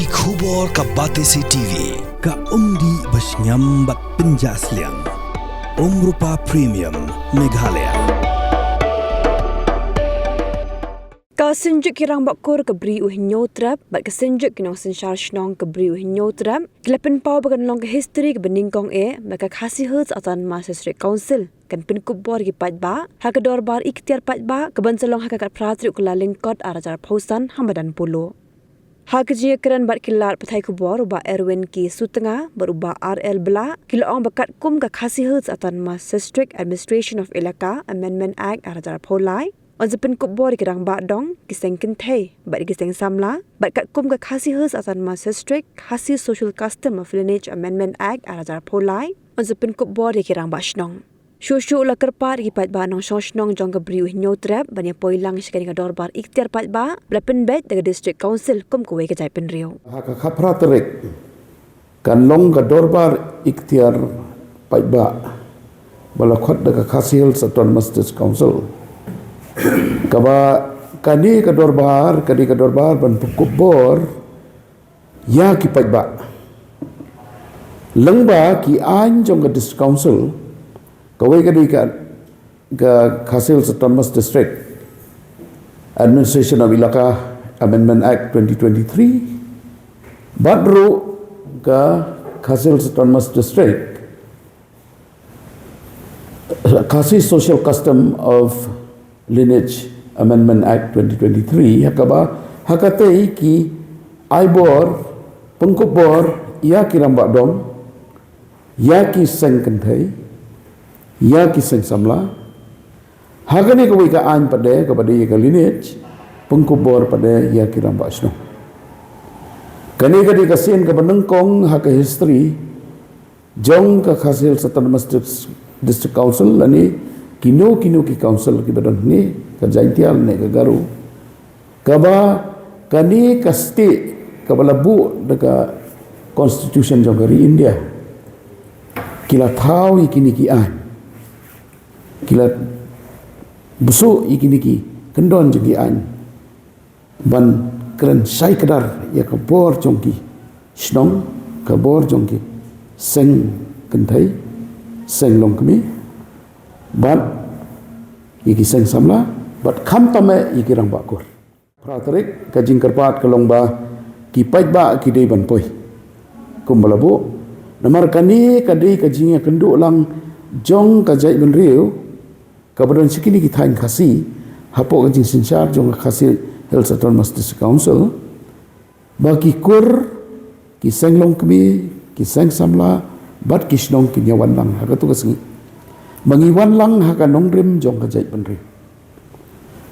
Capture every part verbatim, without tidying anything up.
Ki khubor ka Batesi T V. Ka umdih ba shngiam bad pynjah sliang. Umrupa Premium, Meghalaya. Ka Synjuk ki Rangbah Kur ka Bri u Hynñiewtrep bad ka Synjuk ki Nongsynshar Shnong ka Bri u Hynñiewtrep ki la pynpaw ba kan long ka history kaba nyngkong eh ba ka Khasi Hills Autonomous District Council kan pynkup bor ïa ki paidbah ha ka dorbar iktiar paidbah kaban sa long ha ka khatphra tarik u Kyllalyngkot arhajar arphew san ha Madan Polo. Ha ka jingïakren bad ki lad pathai khubor, u Bah Erwin K Sutnga bad u Bah R L Blah, ki la ong ba katkum ka Khasi Hills Autonomous District Administration of Elaka Amendment Act arhajar arphew lai, yn sa pynkup bor ïa ki rangbah dong, ki seng kynthei bad ïa ki seng samla, bad katkum ka Khasi Hills Autonomous District Khasi Social Custom of Lineage Amendment Act arhajar arphew lai, yn sa pynkup bor ïa ki rangbah shnong. Shuh shuh u la kyrpad ïa ki paidbah nongshong shnong jong ka Bri u Hynñiewtrep ban ïa poi lang sha kane ka dorbar iktiar paidbah ba la pynbeit da ka District Council kum kawei ka jaitbynriew. Ha ka khatphra tarik kan long ka dorbar iktiar paidbah ba la khot da ka Khasi Hills Autonomous District Council. Kaba kane ka dorbar, kane ka dorbar ban pynkup bor ïa ki paidbah lyngba ki aiñ jong ka District Council, kawei ka dei ka, ka Khasi Hills Autonomous District Administration of Elaka Amendment Act twenty twenty-three, bad ruh ka Khasi Hills Autonomous District Khasi Social Custom of Lineage Amendment Act twenty twenty-three, ha kaba ha katei ki ai bor, pynkup bor ïa ki rangbah dong, ïa ki seng kynthei, ïa ki seng samla. Ha kane kawei ka aiñ pat de kaba dei ïa ka lineage, pynkup bor pat de ïa ki rangbah shnong. Kane ka dei ka sien kaba nyngkong ha ka history jong ka Khasi Hills Autonomous Dis-, District Council lane kino kino ki council kiba don hangne, ka Jaintia lane ka Garo, kaba kane ka state kaba la buh da ka constitution jong ka ri India ki la thaw ïa kine ki aiñ, ki la buh ïa kine ki kyndon jong ki aiñ ban kren shai kdar ïa ka bor jong ki shnong, ka bor jong ki seng kynthei, seng longkmie, bad ïa ki seng samla, bad khamtam eh ïa ki rangbah kur. Phra tarik ka jingkyrpad ka long ba ki paidbah ki dei ban poi kumba la buh. Namar kane ka dei ka jingïakynduh lang jong ka jaitbynriew kaba don sha kine ki thaiñ Khasi hapoh ka jingsynshar jong ka Khasi Hills Autonomous District Council, ba ki kur, ki seng longkmie, ki seng samla bad ki shnong kin ïa wan lang ha kato ka sngi, ba ngi wan lang ha ka nongrim jong ka jaitbynriew.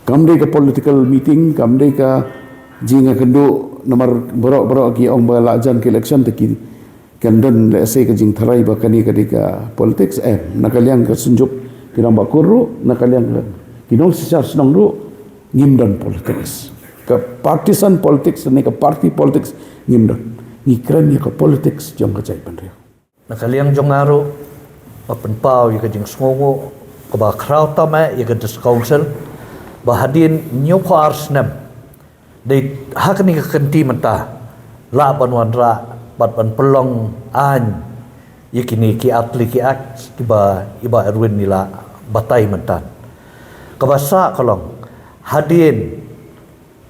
Kam dei ka political meeting, kam dei ka jingïakynduh, namar baroh baroh ki ong ba la jan ka election te ki kan don lehse ka jingtharai ba kane ka dei ka politics. Em, na ka liang ka Synjuk ki Rangbah Kur ruh, na ka liang ka ki nongsynshar shnong ruh, ngim don politics. Ka partisan politics ne ka party politics ngim don. Ngi kren ïa ka politics jong ka jaitbynriew. Na ka liang jong nga ruh, nga pynpaw ïa ka jingsngewnguh kaba khraw tam eh ïa ka District Council ba hadien hynñiewphew ar snem, dei ha kane ka kynti mynta, lah ban wanrah bad ban pynlong aiñ ïa kine ki artylli ki act kiba i Bah Erwin i la batai mynta. Kaba sah ka long, hadien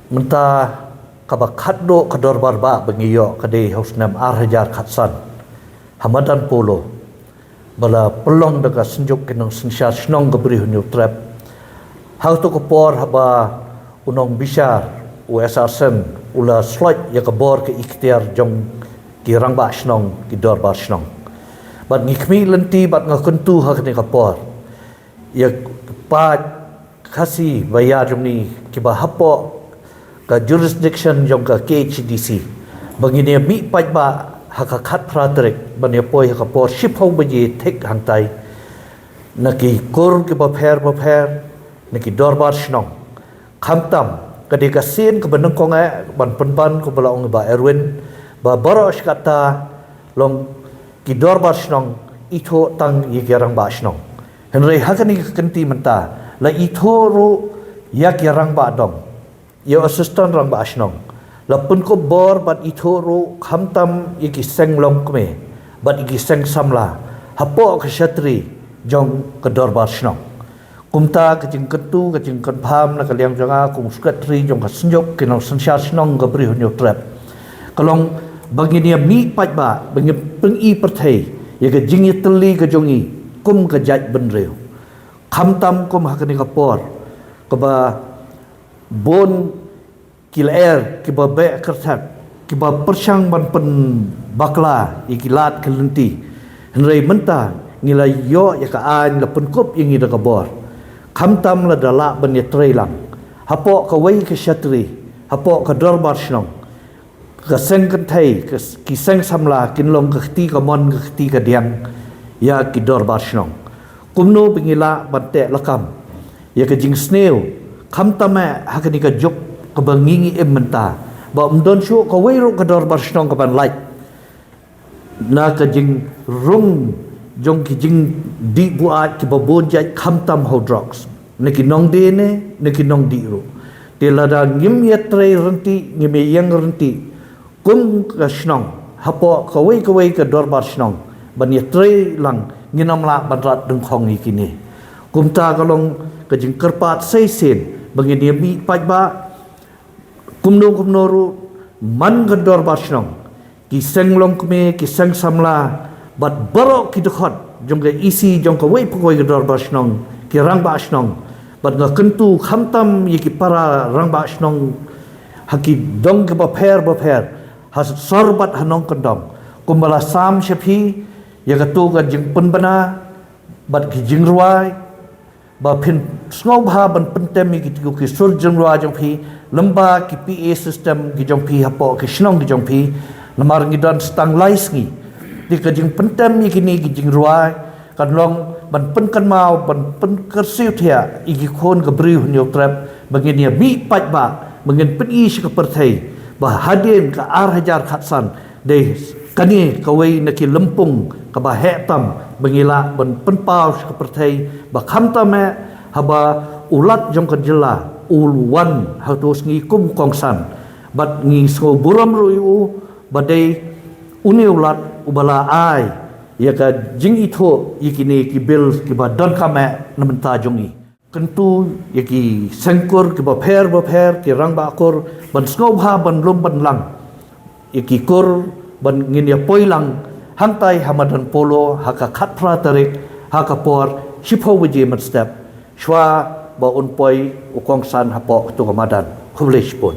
mynta kaba khatduh ka dorbar bah ba ngi ïoh ka dei ha u snem ar hajar khatsan ha Madan Polo, ba la pynlong da ka Synjuk ki Nongsynshar Shnong ka Bri u Hynñiewtrep. Ha kato ka por haba u nongbishar u S R Sen u la sloit ïa ka bor ka iktiar jong ki rangbah shnong, ki dorbar shnong. Bad ngi khmih lynti bad nga kyntu ha kane ka por ïa ka paid Khasi ba ïa jong ngi kiba hapoh ka jurisdiction jong ka K H A D C, ba ngin ïa mih paidbah ha ka khatphra tarik ban ïa poi ha ka por shiphew baje thik hangtai, na ki kur kiba pher ba pher, na ki dorbar shnong. Khamtam ka dei ka sien kaba nyngkong eh ban pynban, kumba la ong i Bah Erwin, ba baroh shi katta long ki dorbar shnong ithuh tang ïa ki rangbah shnong. Hynrei ha kane ka kynti mynta la ithuh ruh ïa ki rangbah dong, ïa u assistant rangbah shnong, La pynkup bor bad ithuh ruh khamtam ïa ki seng longkmie bad ïa ki seng samla hapoh ka shatri jong ka dorbar shnong. Kumta ka jingkyntu, ka jingkynpham na ka liang jong nga kum u sekretari jong ka Synjuk ki nongsynshar shnong ka Bri u Hynñiewtrep ka long ba ngin ïa mih paidbah, ba ngin pyni pyrthei ïa ka jingïatylli ka jong ngi kum ka jaitbynriew. Khamtam kum ha kane ka por kaba bun ki lyer kiba beh kyrthat, kiba pyrshang ban pynbakla ïa ki lad ki lynti. Hynrei mynta ngi la ïoh ïa ka aiñ, la pynkup ïa ngi da ka bor. Khamtam lada lah ban ïatrei lang hapoh kawei ka shatri, hapoh ka dorbar shnong, ka seng kynthei, ka s-, ki seng samla kin long ka kti kamon, ka kti kadiang ïa ki dorbar shnong. Kumno ba ngi lah ban teh lakam ïa ka jingsniew, khamtam eh ha kane ka juk kaba ngi ngi im mynta, ba ym don shuh kawei ruh ka dorbar shnong kaban lait na ka jingrung jong ki jingdih buaid kiba bun jait, khamtam ha u drugs, na ki nongdie ne na ki nongdih ruh. Te lada ngim ïatrei ryntih, ngim ïaïeng ryntih kum ka shnong hapoh kawei kawei ka dorbar shnong ban ïatrei lang, ngin ym lah ban rat dyngkhong ïa kine. Kumta ka long ka jingkyrpad sa shisien ba ngin ïa mih paidbah, kumno kumno ruh, man ka dorbar shnong, ki seng longkmie, ki seng samla bad baroh ki dkhot jong ka E C jong kawei pa kawei ka dorbar shnong, ki rangbah shnong. Bad nga kyntu khamtam ïa ki para rangbah shnong ha ki dong kiba pher bapher, ha sor bad ha nongkyndong, kumba la sam sha phi ïa kato ka jingpynbna bad ki jingrwai, ba phin sngewbha ban pyntem ïa kito ki sur jingrwai jong phi lyngba ki P A system ki jong phi hapoh ki shnong ki jong phi. Namar ngi don sa tang lai sngi. Te ka jingpyntem ïa kine ki jingrwai kan long ban pynkynmaw, ban pynkyrsiew thiah ïa ki khun ka Bri u Hynñiewtrep ba ngin ïa mih paidbah, ba ngin pyni sha ka pyrthei ba hadien ka ar hajar khatsan, dei kane kawei na ki lympung kaba heh tam ba ngi lah ban pynpaw sha ka pyrthei ba khamtam eh haba u Lat jong ka jylla u wan ha uto u sngi kum u kongsan, bad ngi sngewburom ruh ïa u ba dei une u Lat uba la ai ïa ka jingithuh ïa kine ki bill kiba donkam eh na bynta jong ngi. Kyntu ïa ki seng kur kiba pher bapher, ki rangbah kur, ban sngewbha ban lum ban lang ïa ki kur, ban ngin ïa poi lang hangtai ha madan Polo ha ka khatphra tarik, ha ka por shiphew baje mynstep, shwa ba un poi u kongsan hapoh kato ka madan. Khublei shibun.